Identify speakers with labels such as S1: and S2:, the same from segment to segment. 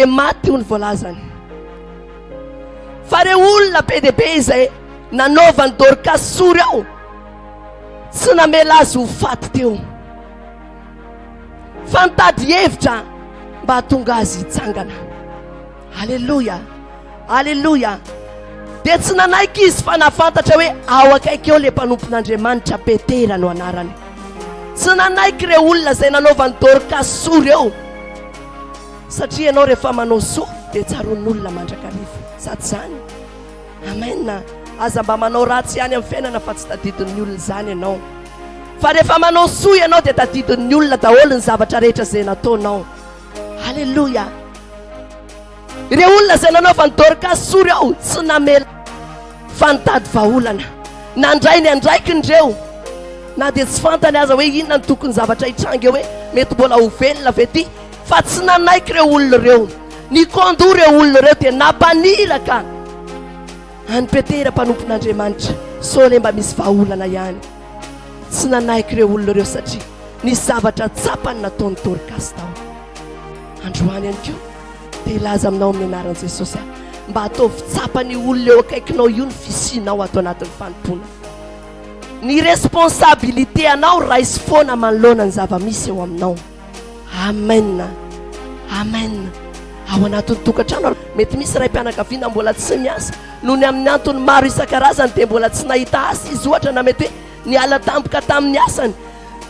S1: Dia maty hoy ny voalazany. Fa ireo olona be dia be izay nanaovan'i Dorkasy soa ireo, tsy namela azy ho faty teo. Fa nitady hevitra mba hahatonga azy hitsangana. Aleloia! Aleloia! Dia tsy nanaiky izy fa nahafantatra hoe ao akaiky eo ilay mpanompon'Andriamanitra, Petera no anarany. Tsy nanaiky ireo olona izay nanaovan'i Dorkasy soa ireo. Satria ianao rehefa manao soa dia tsaroan'olona mandrakariva. Sa tsy izany? Amen. Aza mba manao ratsy ihany amin'ny fiainana fa tsy tadidin'ny olona izany ianao. Fa rehefa manao soa ianao dia tadidin'ny olona daholo ny zavatra rehetra izay nataonao. Aleloia. Ireo olona izay nanaovan'i Dorcas soa ireo tsy namela fa nitady vahaolana. Nandray ny andraikiny ireo na dia tsy fantany aza hoe inona no tokony zavatra hitranga eo hoe mety mbola ho velona ve ty fa tsy nanaiky ireo olona ireo. Nikondo ireo olona ireo dia nampaniraka an'i Petera mpanompon'Andriamanitra sao le mba misy vahaolana ihany. Tsy nanaiky ireo olona ireo satria nisy zavatra tsapany nataon'i Dorcas tao. Androany ihany koa dia hilaza aminao amin'ny anaran'i Jesosy aho mba ataovy tsapan'io olona eo akaikinao io ny fisianao ato anatin'ny fanompoana. Ny responsabilité anao raiso foana manoloana ny zava-misy eo aminao. Amen. Amen. Ao anatin'ny tokantrano mety misy raim-pianakaviana mbola tsy miasa noho ny amin'ny antony maro isan-karazany dia mbola tsy nahita asa izy ohatra na mety hoe niala tampoka tamin'ny asany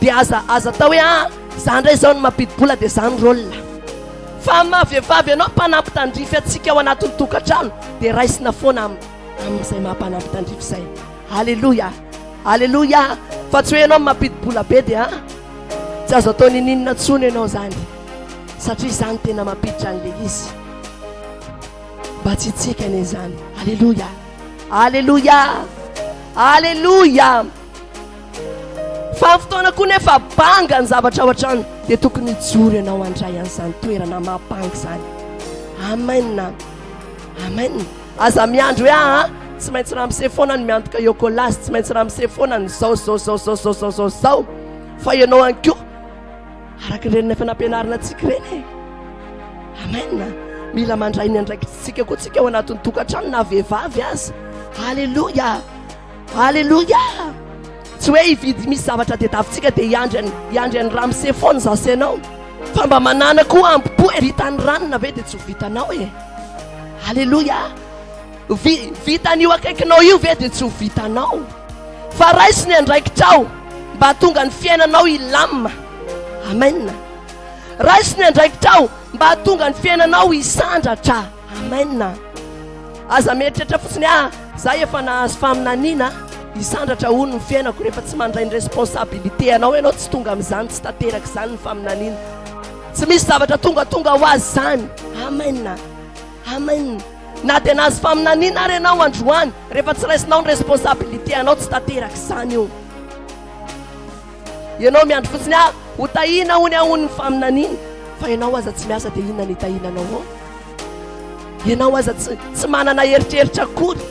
S1: Dia aza aza atao hoe ah za ndray zao no mampidi-bola dia za no rôle. Fa amin'ny maha vehivavy anao mpanampy tandrify antsika ao anatin'ny tokantrano dia raisina foana am amin'izay maha mpanampy tandrify izay. Aleloia! Aleloia! Fa tsy hoe ianao no mampidi-bola be dia ah tsy azo atao ninininona intsony ianao izany satria izany tena mampiditra an'ilay izy. Mba tsy hitsika anie izany. Aleloia! Aleloia! Aleloia! Fa ny fotoana koa nefa banga ny zavatra ao an-trano dia tokony hijoro ianao handray an'izany toerana maha banga izany. Amen. Amen. Aza miandry hoe aa tsy maintsy ramose foana ny miantoka eo kolazy, tsy maintsy ramose foana ny zao zao zao zao zao zao zao zao. Fa ianao ihany koa araka ireny efa nampianarina antsika ireny e. Amen. Mila mandray ny andraikitsika koa tsika ao anatin'ny tokantrano na vehivavy aza. Alléluia. Aleloia! Tsy hoe hividy misy zavatra tediavintsika dia hiandry an'i hiandry an'i ramose foana izaho sy ianao. Fa mba manàna koa ambo-po e! Vitan'i ranona ve dia tsy ho vitanao e? Aleloia! Vi, vitan'io akaikinao io ve dia tsy ho vitanao? Fa raiso ny andraikitrao mba hahatonga ny fiainanao hilamina. Amen! Raiso ny andraikitrao mba hahatonga ny fiainanao hisandratra. Amen! Aza mieritreritra fotsiny ah za efa nahazo faminaniana hisandratra hono ny fiainako rehefa tsy mandray ny responsabilité anao ianao tsy tonga amin'izany tsy tanteraka izany ny faminaniana tsy misy zavatra tongatonga ho azy izany amen amen na dia nahazo faminaniana ary ianao androany rehefa tsy raisinao ny responsabilité anao tsy tanteraka izany io Ianao miandry fotsiny ah, ho tahiana hono aho hono ny faminaniana, fa ianao aza tsy miasa dia inona ny hitahiana anao ao? Ianao aza tsy tsy manana eritreritra akory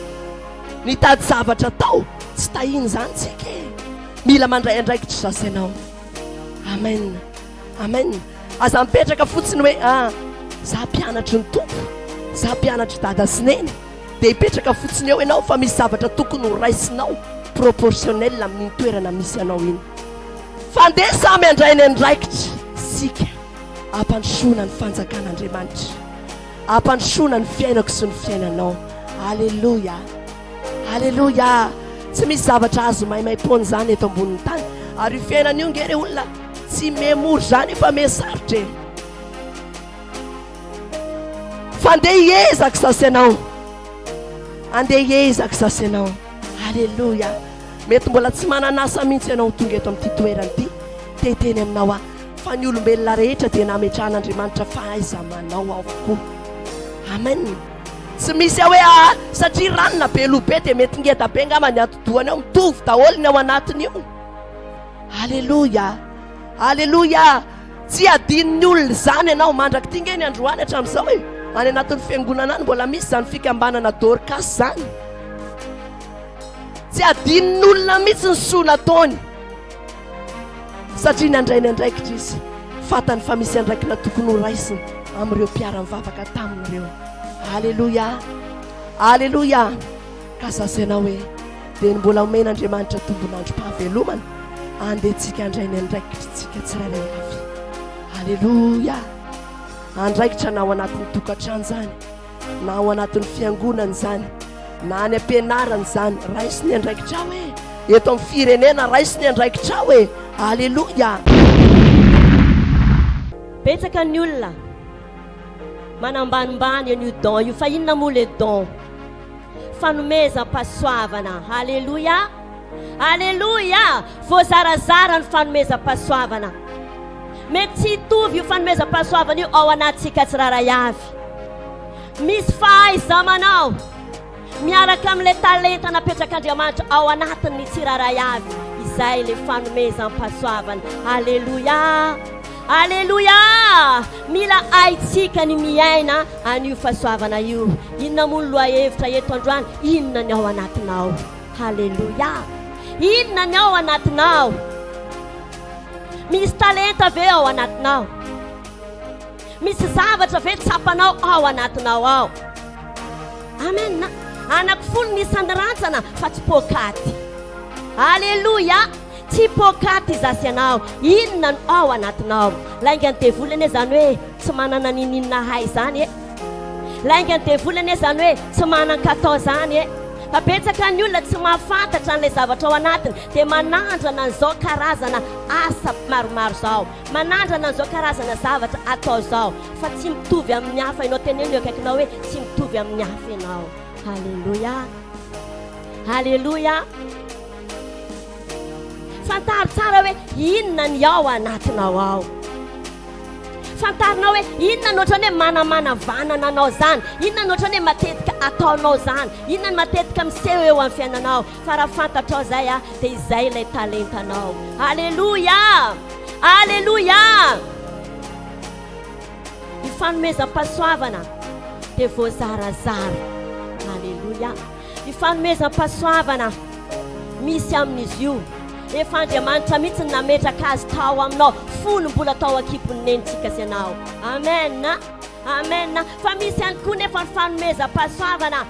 S1: nitady zavatra atao, tsy tahiana izany tsika e. Mila mandray andraikitra zasy ianao. Amen. Amen. Aza mipetraka fotsiny hoe ah, za mpianatry ny Tompo, za mpianatry dada sy neny. Dia hipetraka fotsiny eo ianao fa misy zavatra tokony ho raisinao proportionnel amin'iny toerana misy anao iny. Fa ndeha samy handray ny andraikitra isika hampandrosoana ny fanjakan'Andriamanitra, hampandrosoana ny fiainako sy ny fiainanao. Aleloia! Aleloia! Tsy misy zavatra azo maimaim-poana izany eto ambonin'ny tany. Ary io fiainana io nge re olona tsy miha-mora izany fa miha-sarotra e. Fa andeha hiezaka izaho sy ianao. Andeha hiezaka izaho sy ianao. Aleloia. Mety mbola tsy manana asa mihitsy ianao tonga eto amin'ity toerana ity. Te hiteny aminao aho fa ny olombelona rehetra dia nametrahan'Andriamanitra fahaiza-manao avokoa. Amen. Tsy misy hoe ah, satria ranona be loha be dia mety ngeda be angamba ny atidohany ao. Mitovy daholo ny ao anatiny io. Aleloia. Aleloia. Tsy adinon'ny olona izany ianao mandrak'ity nge ny androany hatramin'izao e! Any anatin'ny fiangonana any mbola misy izany fikambanana Dorcas izany. Tsy adinon'olona mihitsy ny soa nataony satria nandray ny andraikitra izy. Fantany fa misy andraikina tokony ho raisina. amin'ireo mpiara-mivavaka taminy ireo. Aleloia! Aleloia! Ka sasaina hoe dia ny mbola omen'Andriamanitra tombon'androm-pahavelomana, andeha tsika handray ny andraikitritsika tsirairay avy. Aleloia! Andraikitra na ao anatin'ny tokantrano izany, na ao anatin'ny fiangonana izany, na any am-pianarana izany, raiso ny andraikitrao e! Eto amin'ny firenena, raiso ny andraikitrao e! Aleloia!
S2: Betsaka ny olona manambanimbany an'io don io, fa inona moa le don? Fanomezam-pahasoavana. Aleloia! Aleloia! Voazarazara ny fanomezam-pahasoavana. Mety tsy hitovy io fanomezam-pahasoavana io ao anatintsika tsirairay avy. Misy fahaiza-manao miaraka amin'ilay talenta napetrak'Andriamanitra ao anatin'ny tsirairay avy. Izay ilay fanomezam-pahasoavana. Aleloia! Aleloia! Mila haintsika ny miaina an'io fahasoavana io. Inona moa ny lohahevitra eto androany? Inona ny ao anatinao? Haleloia! Inona ny ao anatinao? Misy talenta ve ao anatinao? Misy zavatra ve tsapanao ao anatinao ao? Amen! Anaky folo ny isan'ny rantsana fa tsy poakaty. Aleloia! Tsy poakaty izaho sy ianao. Inona no ao anatinao? Laingan'ny devoly anie izany hoe tsy manana ninininona hay izany e! Laingan'ny devoly anie izany hoe tsy manan-katao izany e! Fa betsaka ny olona tsy mahafantatra an'ilay zavatra ao anatiny dia manandrana an'izao karazana asa maromaro izao, manandrana an'izao karazana zavatra atao izao, fa tsy mitovy amin'ny hafa ianao. Teneno eo akaikinao hoe tsy mitovy amin'ny hafa ianao. Aleloia! Aleloia! Fantaro tsara hoe inona ny ao anatinao ao. Fantarinao hoe inona no ohatran'ny hoe manamana vanana anao izany, inona no ohatran'ny hoe matetika ataonao izany, inona no matetika miseho eo amin'ny fiainanao. Fa raha fantatrao izay dia izay ilay talentanao. Aleloia! Aleloia! Ny fanomezam-pahasoavana dia voazarazara. Aleloia! Ny fanomezam-pahasoavana misy amin'izy io, efa Andriamanitra mihitsy no nametraka azy tao aminao fony mbola tao an-kibon'ny nenintsika sy ianao. Amen! Amen! Fa misy ihany koa nefa ny fanomezam-pahasoavana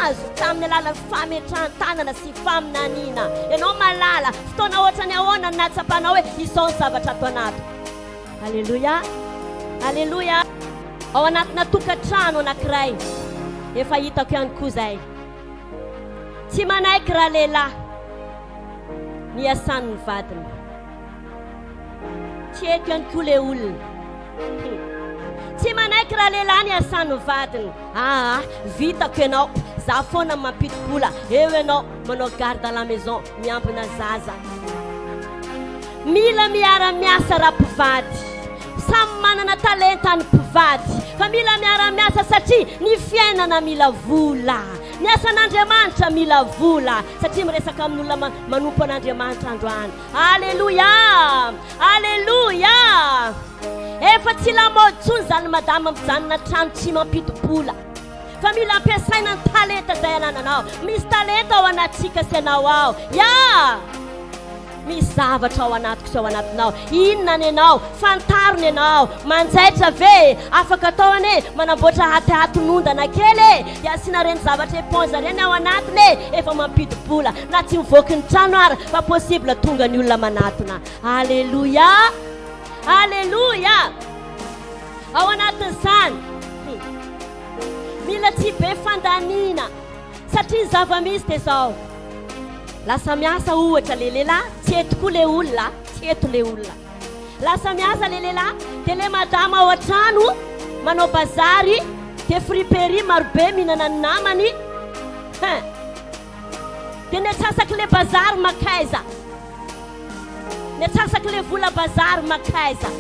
S2: azo tamin'ny alalan'ny fametrahan-tanana sy faminaniana. Ianao mahalala fotoana ohatran'ny ahoana no nahatsapanao hoe izao ny zavatra ato anatiko. Aleloia! Aleloia! Ao anatina tokantrano anankiray, efa hitako ihany koa izay. Tsy manaiky ralehilahy ny hiasan'ny vadiny. Tsy eto ihany koa ilay olona. Tsy manaiky ralehilahy ny hiasan'ny vadiny. Aa, vitako ianao, za foana mampidi-bola, eo ianao manao garde à la maison, miambina zaza. Mila miara miasa ra mpivady. Samy manana talenta ny mpivady fa mila miara miasa satria ny fiainana mila vola. Ny asan'Andriamanitra mila vola satria miresaka amin'olona manompo an'Andriamanitra androany. Aleloia! Aleloia! Efa tsy lamaody intsony zany madama mijanona an-trano tsy mampidi-bola. Fa mila ampiasaina ny talenta izay anananao. Misy talenta ao anatsika sy ianao ao. Ya! Misy zavatra ao anatiko sy ao anatinao. Inona ny anao? Fantaro ny anao. Manjaitra ve? Afaka atao anie manamboatra hatihatin'ondana kely e! Dia asiana ireny zavatra éponge ireny ao anatiny e! Efa mampidi-bola. Na tsy mivoaky ny trano ara fa possible tonga ny olona manatona. Aleloia! Aleloia! Ao anatin'izany, mila tsy be fandaniana satria ny zava-misy dia izao. Lasa miasa ohatra le lehilahy, tsy eto koa le olona, tsy eto le olona. Lasa miasa le lehilahy, dia le madama ao an-trano manao bazary, dia friperie marobe mihinana ny namany, hein. Dia ny antsasaky le bazary makaiza? Ny antsasaky le vola bazary makaiza?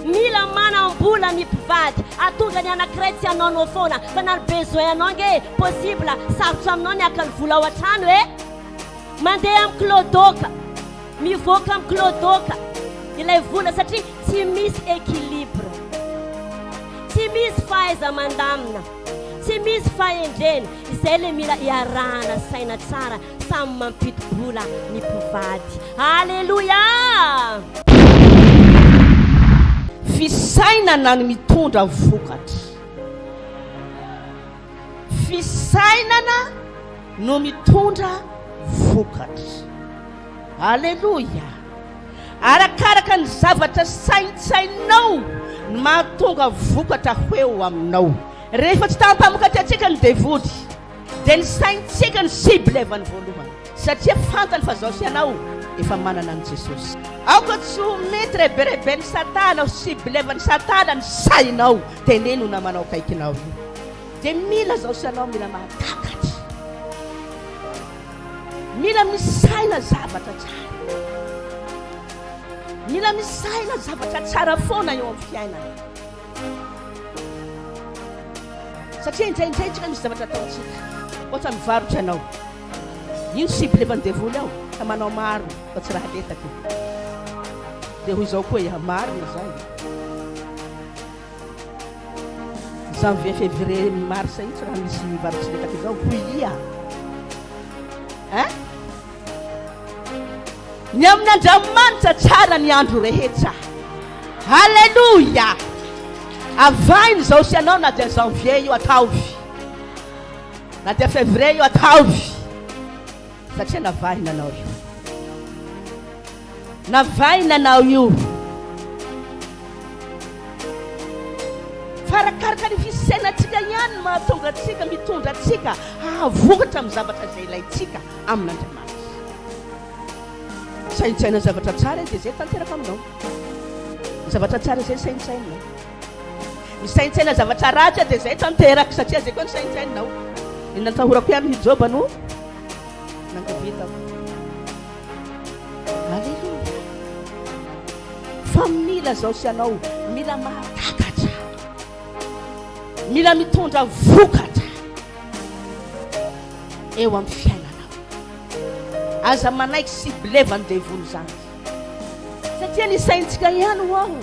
S2: Mila manam-bola ny mpivady, ahatonga ny anankiray tsy hanaonao foana fa na ny besoin anao ange possible sarotra aminao ny haka ny vola ao an-trano e! Mandeha amin'ny clodoka, mivoaka amin'ny clodoka ilay vola satria tsy misy équilibre, tsy misy fahaiza-mandamina, tsy misy fahendrena, izay le mila iarahana saina tsara Samy mampidi-bola ny mpivady. Aleloia!
S3: Fisainana no mitondra vokatra. Fisainana no mitondra vokatra. Aleloia! Arakaraka ny zavatra saintsainao no mahatonga vokatra ho eo aminao. Rehefa tsy ta-hampamokatra antsika ny devoly, dia ny saintsika no cible-vany voalohany, satria fantany fa zaho sy ianao efa manana an'i Jesosy. Aoka tsy ho mety rebereben'i Satana, ho cible-van'i Satana ny sainao, teneno io namanao akaikinao io. Dia mila zaho sy ianao mila mahatakatra. Mila misaina zavatra tsara. Mila misaina zavatra tsara foana eo amin'ny fiainana. Satria indraindray tsika misy zavatra ataontsika. Ohatra mivarotra ianao. Ino cible efa ny devoly ao fa manao maro fa tsy raha letaka io. Dia hoy izao koa iha marina izany. Janvier, février, mars io tsy raha misy varo tsy letaka izao hoy iha. Hein? Ny amin'Andriamanitra tsara ny andro rehetra. Alléluia! Avahiny izao sy ianao na dia janvier io ataovy. Na dia février io ataovy. Satria navahina anao io. Navahina anao io. Fa arakaraka ny fisainantsika ihany no mahatonga antsika mitondra antsika hahavokatra amin'ny zavatra izay ilaintsika amin'Andriamanitra. Saintsaina ny zavatra tsara dia izay tanteraka aminao. Ny zavatra tsara izay saintsaininao. Misaintsaina zavatra ratsy dia izay tanteraka satria izay koa ny saintsaininao. Ny natahorako ihany i Joba no nangovitako. Aleloia. Fa mila izao sy ianao, mila mahatakatra. Mila mitondra vokatra eo amin'ny fiainanao. Aza manaiky ciblevan'ny devoly izany. Satria ny saintsika ihany ho aho,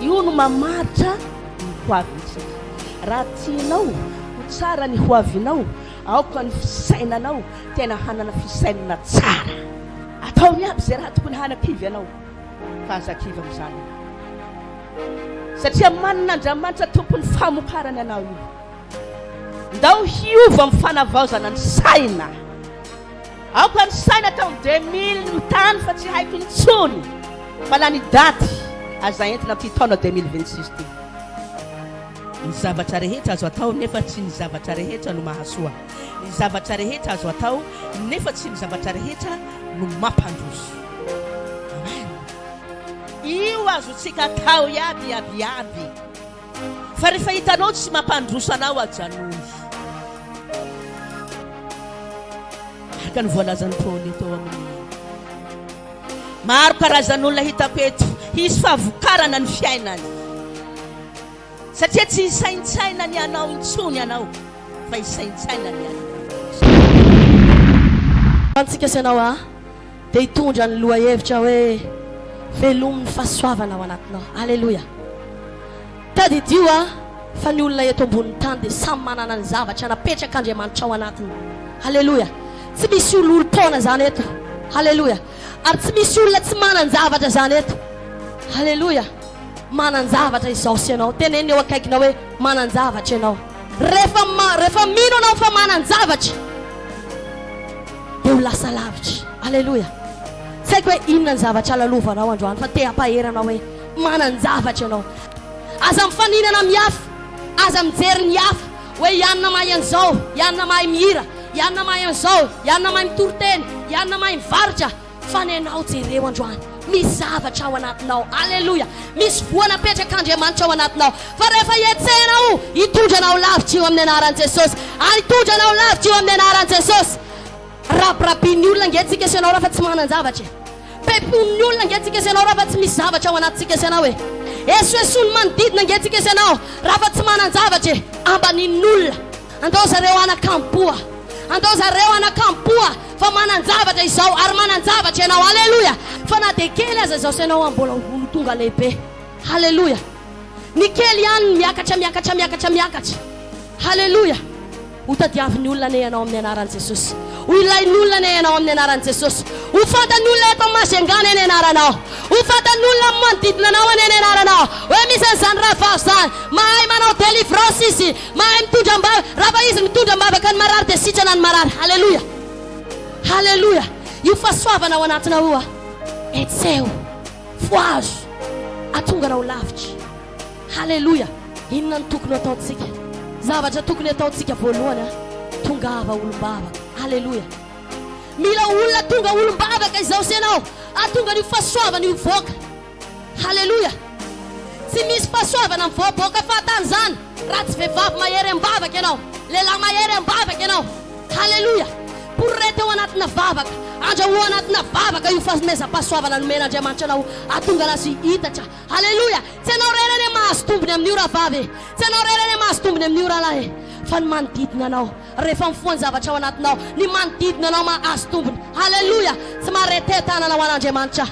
S3: io no mamaritra ny hoavintsika. Raha tianao ho tsara ny hoavinao, aoka ny fisainanao tena hanana fisainana tsara. Ataony aby izay raha tokony hanakivy anao, fa aza kivy amin'izany ianao. Satria manana Andriamanitra tompon'ny famokarany anao io. Ndao hiova amin'ny fanavaozana ny saina. Aoka ny saina tamin'ny 2000 ny tany fa tsy haiko intsony fa lany daty aza entina amin'ity taona 2026 ity. Ny zavatra rehetra azo atao nefa tsy ny zavatra rehetra no mahasoa. Ny zavatra rehetra azo atao nefa tsy ny zavatra rehetra no mampandroso. Amen. Io azontsika atao iaby iaby iaby. Fa rehefa hitanao tsy mampandroso anao ajanony. Araka ny voalazan'i Paoly eto amin'ny Maro karazan'olona hitako eto, hisy fahavokarana ny fiainany. Satria tsy hisaintsaina ny anao intsony ianao fa hisaintsaina ny an'Andriamanitra.
S1: Antsika sy ianao a dia hitondra ny lohahevitra hoe velomy ny fahasoavana ao anatinao. Aleloia. Tadidio a fa ny olona eto ambonin'ny tany dia samy manana ny zavatra napetrak'Andriamanitra ao anatiny. Aleloia. Tsy misy ololom-poana izany eto. Aleloia. Ary tsy misy olona tsy manan-javatra izany eto. Aleloia. Manan-javatra izao sy ianao. Teneno eo akaikinao hoe manan-javatra ianao. Rehefa rehefa mino ianao fa manan-javatra dia ho lasa lavitra. Aleloia. Tsy haiko hoe inona ny zavatra lalovanao androany fa te hampahery anao hoe manan-javatra ianao. Aza mifaninana amin'ny hafa. Aza mijery ny hafa hoe i anona mahay an'izao, i anona mahay mihira, i anona mahay an'izao, i anona mahay mitory teny, i anona mahay mivarotra. Fa ny anao jereo androany, misy zavatra ao anatinao. Aleloia! Misy voa napetrak'Andriamanitra ao anatinao. Fa rehefa hetsehinao, hitondra anao lavitra io amin'ny anaran'i Jesosy. Ary hitondra anao lavitra io amin'ny anaran'i Jesosy. Rabirabin'ny olona ange tsika sy ianao raha fa tsy manan-javatra e. Peponin'ny olona ange tsika sy ianao raha fa tsy misy zavatra ao anatintsika sy ianao e. Esoesoin'ny manodidina ange tsika sy ianao raha fa tsy manan-javatra e. Ambanin'olona. Andao zareo anakam-poa. Andao zareo anakam-poa fa manan-javatra izao ary manan-javatra ianao. Aleloia! Fa na dia kely aza izao sy ianao mbola ho tonga lehibe. Haleloia! Ny kely ihany no miakatra, miakatra, miakatra, miakatra. Haleloia! Ho tadiavin'ny olona anie ianao amin'ny anaran'i Jesosy.
S2: Ho ilain'olona anie ianao amin'ny anaran'i Jesosy. Ho fantan'ny olona eto Majunga anie ny anaranao. Ho fantan'ny olona amin'ny manodidina anao anie ny anaranao. Hoe misy an'izany rahavavy izany. Mahay manao délivrance izy. Mahay mitondra am-bavaka. Raha fa izy mitondra am-bavaka ny marary dia sitrana ny marary. Haleloia. Haleloia. Io fahasoavana ao anatinao io a. Hetseho. Fohazo. Hahatonga anao lavitra. Haleloia! Inona no tokony ho ataontsika? Zavatra tokony hataontsika voalohany a, tongava olom-bavaka. Haleloia! Mila olona tonga olom-bavaka izao sy ianao, hahatonga an'io fahasoavana io hivoaka. Haleloia! Tsy misy fahasoavana mivoaboaka fahatany izany raha tsy vehivavy mahery am-bavaka ianao, lehilahy mahery am-bavaka ianao. Haleloia! Poreto ao anatina vavaka, andrahoa anatina vavaka io fanomezam-pahasoavana nomen'Andriamanitra anao, hahatonga anazy hitatra. Aleloia! Tsy ianao irery anie mahazo tombony amin'io rahavavy e! Tsy ianao irery anie mahazo tombony amin'io rahalahy e! Fa ny manodidina anao, rehefa mifoha ny zavatra ao anatinao, ny manodidina anao mahazo tombony. Aleloia! Tsy mahare te-tanana ho an'Andriamanitra.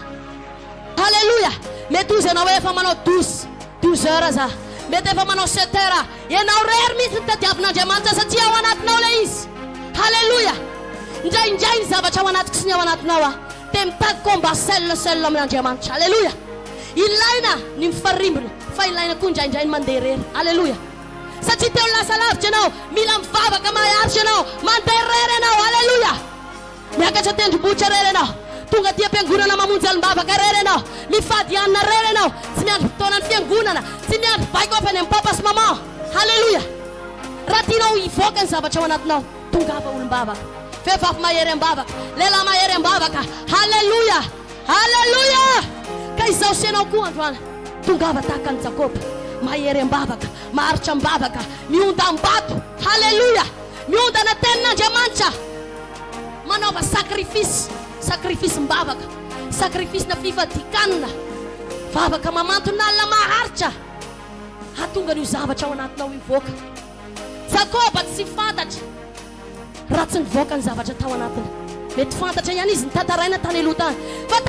S2: Aleloia! Mety hozy ianao hoe efa manao 12, 12 heures za. Mety efa manao sept heures aho. Ianao irery mihitsy no tadiavin'Andriamanitra satria ao anatinao ilay izy. Aleloia! Indraindray ny zavatra ao anatiko sy ny ao anatinao aho. Dia mitady combat seul seul amin'Andriamanitra. Aleloia! Ilaina ny mifarimbona fa ilaina koa indraindray ny mandeha irery. Aleloia! Satria te ho lasa lavitra ianao, mila mivavaka maharitra ianao, mandeha irery ianao. Aleloia! Miakatra tendrombohitra irery ianao, tonga aty am-piangonana mamonjy alim-bavaka irery ianao, mifady hanina irery ianao, tsy miandry fotoanan'ny fiangonana, tsy miandry baiko avy any amin'ny papa sy maman. Aleloia! Raha tianao hivoaka ny zavatra ao anatinao. Tongava olom-bavaka. Vehivavy mahery am-bavaka. Lehilahy mahery am-bavaka. Haleloia! Haleloia! Ka izaho sy ianao koa androany, tongava tahaka an'i Jakoba. Mahery am-bavaka, maharitra am-bavaka, miondam-bato. Haleloia! Miondana tenin'Andriamanitra. Manaova sacrifice, sacrifice-m-bavaka, sacrifice-na fifadikanina. Vavaka mamantona alina maharitra. Hahatonga an'io zavatra ao anatinao hivoaka. Jakoba tsy fantatra raha tsy nivoaka ny zavatra tao anatiny. Mety fantatra ihany izy notantaraina tany aloha tany fa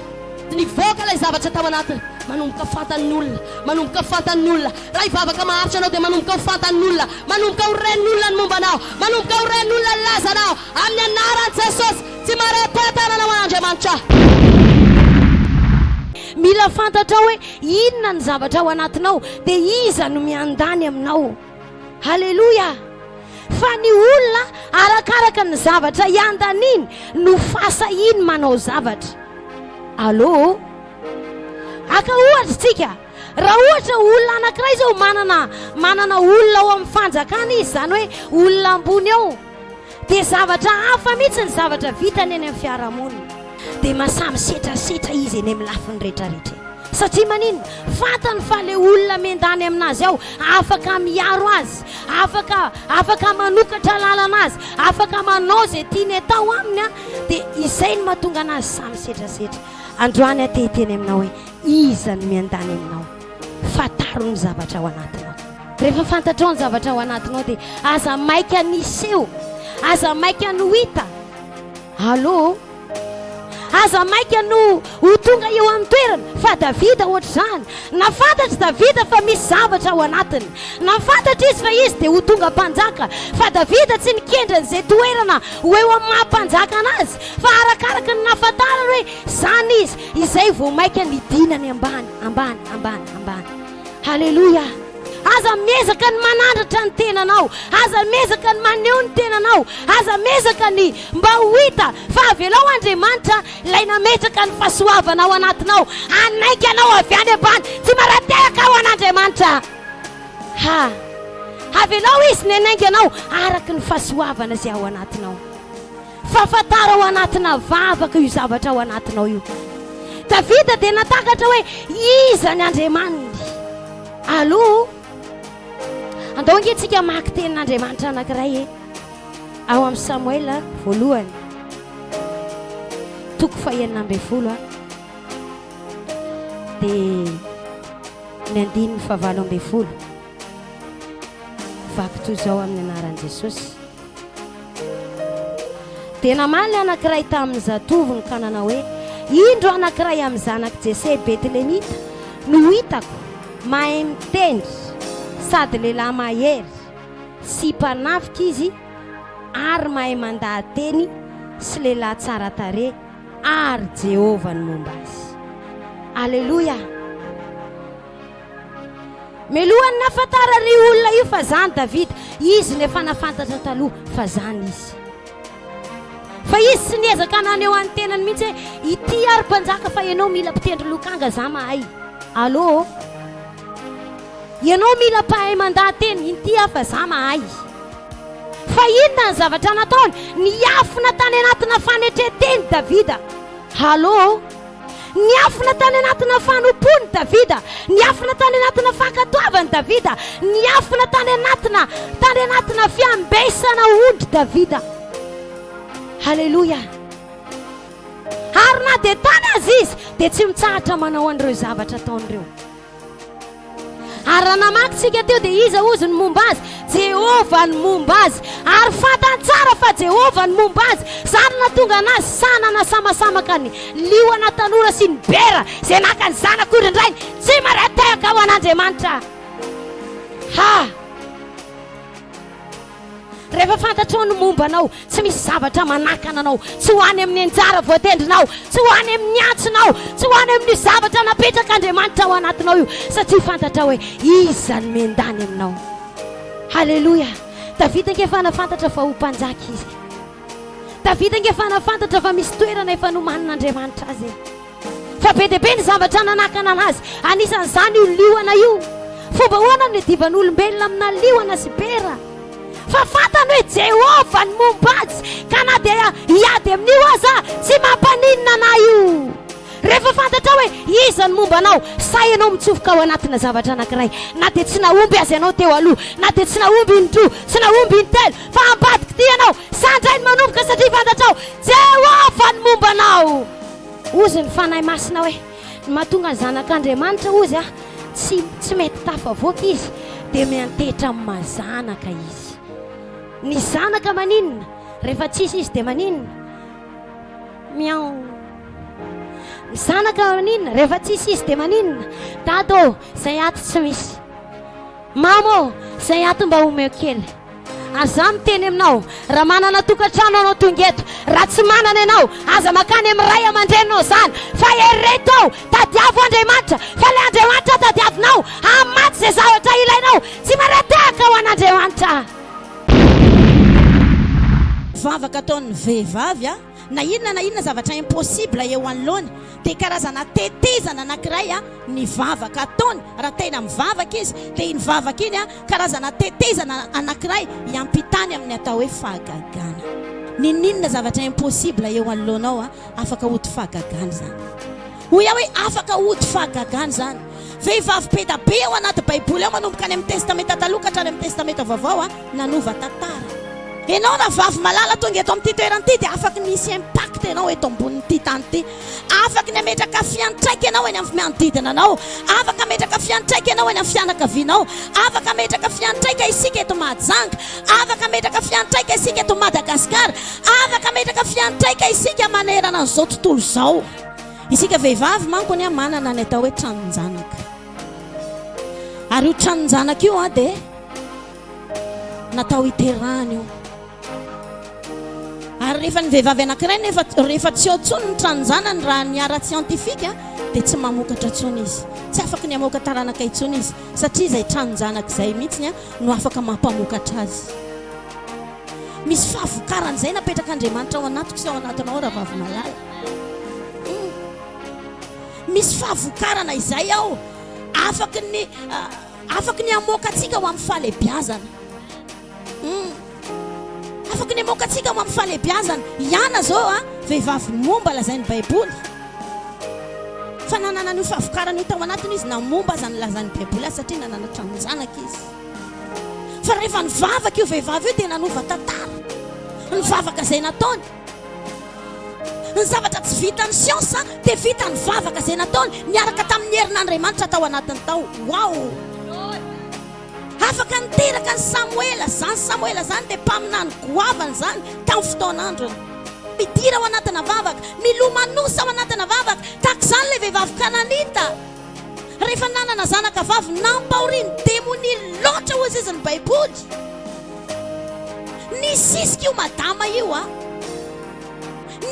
S2: nivoaka ilay zavatra tao anatiny. Manomboka fantan'ny olona, manomboka fantan'ny olona. Raha hivavaka maharitra ianao dia manomboka ho fantan'ny olona, manomboka ho ren'ny olona ny momba anao, manomboka ho ren'ny olona ny lazanao. Amin'ny anaran'i Jesosy, tsy maray-pahatanana ho an'Andriamanitra.
S4: Mila fantatrao hoe inona ny zavatra ao anatinao dia iza no miandany aminao. Haleloia! Fa ny olona arakaraka ny zavatra iandaniny no fahasahiany manao zavatra. Allô? Haka ohatra tsika, raha ohatra olona anankiray izao manana manana olona ao amin'ny fanjakana izy, izany hoe olona ambony ao, Dia zavatra hafa mihitsy ny zavatra vitany eny amin'ny fiarahamonina. Dia masaha misetrasetra izy eny amin'ny lafiny rehetrarehetra eny. Satria maninona? Fantany fa ilay olona miandany aminazy ao afaka miaro azy, afaka afaka manokatra lalana azy, afaka manao izay tiany atao aminy an, dia izay no mahatonga anazy sahy misetrasetra. Androany aho te hiteny aminao hoe iza no miandany aminao? Fantaro ny zavatra ao anatinao. Rehefa fantatrao ny zavatra ao anatinao dia aza maika ny hiseho, aza maika ny ho hita. Allô? Aza maika no ho tonga eo amin'ny toerana, fa Davida ohatr'izany. Na fantatr'i Davida fa misy zavatra ao anatiny. Na fantatra izy fa izy dia ho tonga mpanjaka. Fa Davida tsy nikendry an'izay toerana ho eo amin'ny maha mpanjaka anazy, fa arakaraka ny nahafantarany hoe izany izy, izay vao maika nidinany ambany, ambany, ambany, ambany. Haleloia! Aza miezaka ny manandratra ny tenanao, aza miezaka ny maneho ny tenanao, aza miezaka ny mba ho hita, fa avelao Andriamanitra ilay nametraka ny fahasoavana ao anatinao hanaiky anao avy any ambany, tsy maratehaka ho an'Andriamanitra. Ha! Avelao Izy ny hanainga anao araka ny fahasoavana izay ao anatinao. Fa fantaro ao anatina vavaka io zavatra ao anatinao io. Davida dia natakatra hoe iza ny Andriamaniny. Aloha, andao ange tsika hamaky tenin'Andriamanitra anankiray e. Ao amin'ny Samoela voalohany, toko fahenina ambin'ny folo a, dia ny andininy fahavalo ambin'ny folo. Vaky toy izao amin'ny anaran'i Jesosy. Dia namaly ny anankiray tamin'ny zatovony ka nanao hoe, Indro anankiray amin'ny zanak'i Jese Betlemita no hitako, mahay mitendry, sady lehilahy mahery sy mpanafika izy ary mahay mandaha-teny. sy lehilahy tsara tarehy ary Jehovah no momba azy. Aleloia! Melohan'ny nahafantaran'io olona io fa zany Davida, izy no efa nahafantatra taloha fa zany izy. Fa izy tsy niezaka naneho an'ny tenany mihitsy hoe ity ary mpanjaka fa ianao mila mpitendry lokanga za mahay. Allô? Ianao mila mpahay mandaha-teny, inty aho fa za mahay. Fa inona ny zavatra nataony? Niafina tany anatina fanetren-teny Davida. Allô? Niafina tany anatina fanompoany Davida. Niafina tany anatina fankatoavany Davida. Niafina tany anatina tany anatina fiambesana ondry Davida. Haleloia! Ary na dia tany aza izy dia tsy mitsahatra manao an'ireo zavatra ataony ireo. Ary raha namaky tsika teo dia iza hozy ny momba azy? Jehovah ny momba azy. Ary fantany tsara fa Jehovah ny momba azy. Izany no nahatonga anazy sahy nanasamasamaka ny liona tanora sy ny bera izay naka ny zanak'ondrin-drainy tsy maratehaka ho an'Andriamanitra. Ha! Rehefa fantatrao ny momba anao, tsy misy zavatra manakana anao tsy ho any amin'ny anjara voatendrinao, tsy ho any amin'ny antsonao, tsy ho any amin'io zavatra napetrak'Andriamanitra ao anatinao io, satria fantatrao hoe iza no miandany aminao. Haleloia! Davida ange efa nahafantatra fa ho mpanjaka izy. Davida ange efa nahafantatra fa misy toerana efa nomanin'Andriamanitra azy e. Fa be dia be ny zavatra nanakana anazy, anisan'izany io liona io. Fomba ahoana no iadivan'olombelona amina liona sy bera? Fa fantany hoe Jehovah ny momba azy, ka na dia hiady amin'io aza, tsy mampaninona anà io. Rehefa fantatrao hoe iza no momba anao, sahy ianao mitsofoka ao anatina zavatra anankiray, na dia tsy nahomby aza ianao teo aloha, na dia tsy nahomby indroa, tsy nahomby intelo, fa ambadik'ity ianao, sahy indray ny manomboka satria fantatrao, Jehovah ny momba anao. Hozy ny Fanahy Masina hoe, ny mahatonga ny zanak'Andriamanitra hozy a, tsy tsy mety tafavoaka izy dia miantehitra amin'ny maha zanaka izy. Ny zanaka maninona? Rehefa tsisy izy dia maninona? Miao. Ny zanaka maninona? Rehefa tsisy izy dia maninona? Dada ô, izay ato tsy misy. Mama ô, izay ato mba omeo kely. Ary za miteny aminao, raha manana tokantrano anao tonga eto, raha tsy manana ianao, aza makany amin'ny ray aman-dreninao zany, fa ereto ao, tadiavo Andriamanitra, fa ilay Andriamanitra tadiavinao hamatsy izay zavatra ilainao, tsy maratehaka ho an'Andriamanitra.
S5: Vavaka ataon'ny vehivavy a, na inona na inona zavatra impossible eo anoloany dia karazana tetezana anankiray a ny vavaka ataony, raha tena mivavaka izy dia iny vavaka iny a Karazana tetezana anankiray hiampitany amin'ny atao hoe fahagagana. N'inon'inona zavatra impossible eo anoloanao a, afaka hody fahagagana izany. Hoy aho hoe afaka hody fahagagana izany. Vehivavy be da be ao anaty baiboly ao manomboka any amin'ny testamenta taloha ka hatrany amin'ny testamenta vaovao a, nanova tantara. Ianao rahavavy malala tonga eto amin'ity toerana ity dia afaky ny hisy impact ianao eto ambonin'ity tany ity. Afaky ny hametraka fiantraika ianao eny amin'ny manodidina anao. Afaka hametraka fiantraika ianao eny amin'ny fianakavianao. Afaka hametraka fiantraika isika eto Mahajanga. Afaka hametraka fiantraika isika eto Madagasikara. Afaka hametraka fiantraika isika manerana an'izao tontolo izao. Isika vehivavy manko anie manana ny atao hoe tranon-janaka. Ary io tranon-janaka io dia natao hiterahana io. Ary rehefa ny vehivavy anankiray nefa rehefa tsy ao intsony ny tranon-janany raha ny ara-tsiantifika dia tsy mamokatra intsony izy. Tsy afaky ny hamoaka taranaka intsony izy satria izay tranon-janaka izay mihitsy no afaka mampamokatra azy. Misy fahavokarana izay napetrak'Andriamanitra ao anatiko sy ao anatinao rahavavy malala. Hmm. Misy fahavokarana izay ao afaky ny afaky ny hamoaka antsika ho amin'ny fahalehibiazana. Humm. Afaky ny hamoaka antsika ho amin'ny fahalehibiazana. I Ana izao a, vehivavy momba lazain'ny Baiboly. Fa nanana an'io fahavokarana io tao anatiny izy na momba aza ny lazain'ny Baiboly azy satria nanana tranon-janaka izy. Fa rehefa nivavaka io vehivavy io dia nanova tantara. Ny vavaka izay nataony. Ny zavatra tsy vitan'ny siansa dia vitan'ny vavaka izay nataony niaraka tamin'ny herin'Andriamanitra tao anatiny tao. Wow! Afaka niteraka an'i Samoela. Izany Samoela izany dia mpaminany goavana izany tamin'ny fotoan'androny. Midira ao anatina vavaka, milomanosa ao anatina vavaka. Tahaka izany ilay vehivavy Kananita. Rehefa nanana zanaka vavy nampahorian'ny demonia loatra hozy izy ny Baiboly. Nisisika io madama io a.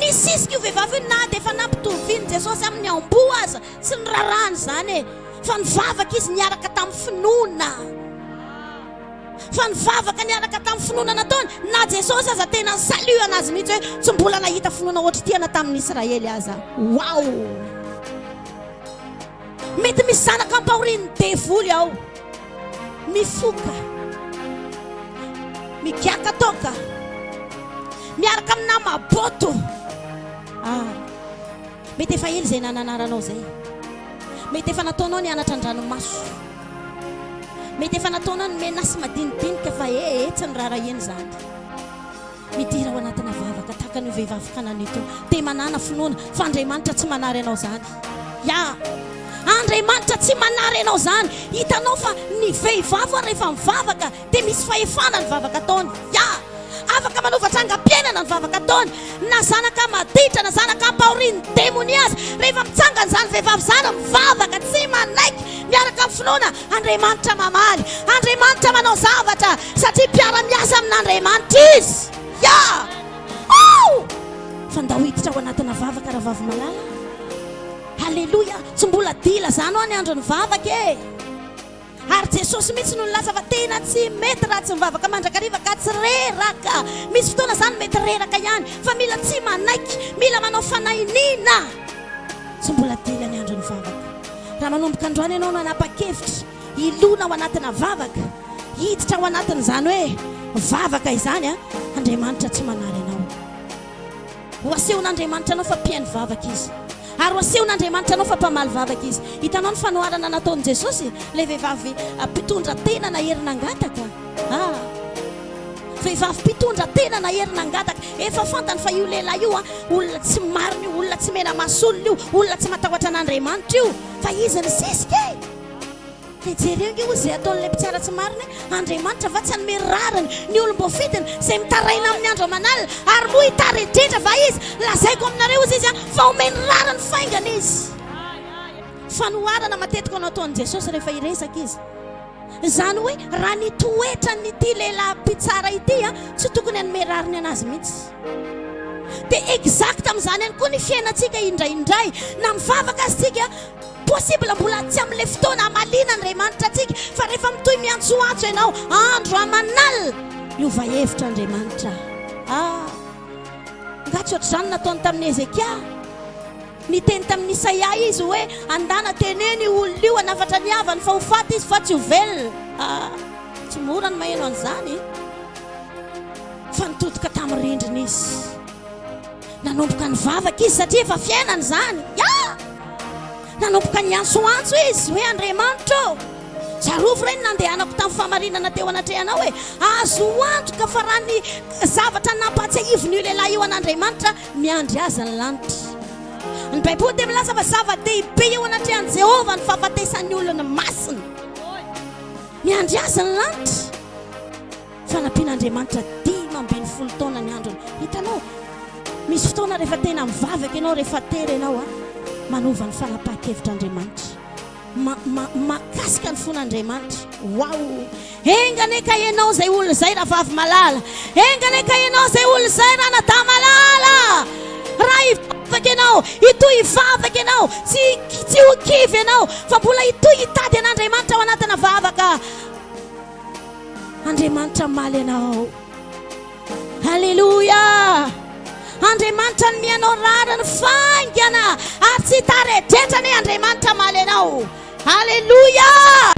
S5: Nisisika io vehivavy io na dia efa nampitovian'i Jesosy amin'ny amboa aza, tsy nirarahany izany e! Fa nivavaka izy niaraka tamin'ny finoana. Fa nivavaka niaraka tamin'ny finoana nataony, na Jesosy aza tena ni-salut anazy mihitsy hoe tsy mbola nahita finoana ohatr'ity ana tamin'ny Israely aza. Wow! Mety misy zanaka ampahorian'ny devoly ao. Mifoka. Migiaka toaka. Miaraka amin'ny nama boto. Ah. Mety efa ela izay nananaranao izay. Mety efa nataonao ny anatra an-dranomaso. Mety efa nataonao ny menace madinidinika fa ee tsy niraharahiana izany. Midira ao anatina vavaka tahaka an'io vehivavy kananita io. Dia manàna finoana fa Andriamanitra tsy manary anao izany. Ya! Andriamanitra tsy manary anao izany. Hitanao fa ny vehivavy ary rehefa mivavaka dia misy fahefana ny vavaka ataony. Ya! Afaka manova trangam-piainana ny vavaka ataony. Na zanaka maditra na zanaka ampahorian'ny demonia aza, rehefa mitsangana izany vehivavy izany mivavaka tsy manaiky miaraka amin'ny finoana, Andriamanitra mamaly. Andriamanitra manao zavatra satria mpiara-miasa amin'Andriamanitra izy. Ya! Oh! Fa ndao hiditra ao anatina vavaka rahavavy malala. Haleloia! Tsy mbola dila izany hoa ny andron'ny vavaka e! Ary Jesosy mihitsy no nilaza fa tena tsy mety raha tsy mivavaka mandrakariva ka tsy reraka. Misy fotoana izany mety reraka ihany fa mila tsy manaiky, mila manao fanahiniana. Tsy mbola dila ny andron'ny vavaka. Raha manomboka androany ianao no hanapa-kevitra hilona ao anatina vavaka, hiditra ao anatin'izany hoe vavaka izany, Andriamanitra tsy manary anao. Ho asehon'Andriamanitra anao fa mpihaino vavaka Izy. Ary ho asehon'Andriamanitra anao fa mpamaly vavaka Izy. Hitanao ny fanoharana nataon'i Jesosy? Ilay vehivavy mpitondra tena nahery nangataka. Ah! Vehivavy mpitondra tena nahery nangataka. Efa fantany fa io lehilahy io, olona tsy marina io, olona tsy mena-maso olona io, olona tsy matahotra an'Andriamanitra io. Fa izy nisisika e! Dia jereo ange hozy izay ataon'ilay mpitsara tsy marina e! Andriamanitra va tsy hanome rariny ny olom-boafidiny izay mitaraina aminy andro aman'alina? Ary moa hitaredretra va izy? Lazaiko aminareo hozy izy fa homeny rariny faingana izy. Fanoharana matetika no ataon'i Jesosy rehefa hiresaka izy. Izany hoe raha ny toetran'ity lehilahy mpitsara ity tsy tokony hanome rariny an'azy mihitsy. Dia exact amin'izany ihany koa ny fiainantsika indraindray. Na mivavaka aza isika, Possible mbola tsy amin'ilay fotoana hamaliana Andriamanitra antsika fa rehefa mitohy miantsoantso ianao andro aman'alina miova hevitra Andriamanitra. Ah! Nga tsy ohatr'izany nataony tamin'i Hezekia? Niteny tamin'i Isaia izy hoe andana teneno io olona io hanafatra ny havany fa ho faty izy fa tsy ho velona. Ah! Tsy mora ny maheno an'izany fa nitodika tamin'ny rindrina izy. Nanomboka nivavaka izy satria efa fiainany izany. Ya! Nanomboka niantsoantso izy hoe Andriamanitra ô, tsarovy re ny nandehanako tamin'ny fahamarinana teo anatrehanao e. Azo antoka fa raha ny zavatra nampahatsiahivin'io lehilahy io an'Andriamanitra, miandry azy ny lanitra. Ny Baiboly dia milaza fa zava-dehibe eo anatrehan'i Jehovah ny fahafatesan'ny olony masina. Miandry azy ny lanitra. Fanampian'Andriamanitra 15 taona ny androny. Hitanao, misy fotoana rehefa tena mivavaka ianao, rehefa tery ianao, a, manova ny fanapahan-kevitr'Andriamanitra. Ma, ma, makasika ny fon'Andriamanitra. Wow! Enga anie ka ianao izay olona izay rahavavy malala. Enga anie ka ianao izay olona izay ranadahy malala. Raha hivavaka ianao, hitohy hivavaka ianao, tsy, tsy ho kivy ianao, fa mbola hitohy hitady an'Andriamanitra ao anatina vavaka. Andriamanitra hamaly anao. Aleloia! Andriamanitra hanome anao rariny faingana ary tsy hitaredretra anie Andriamanitra hamaly anao. Aleloia!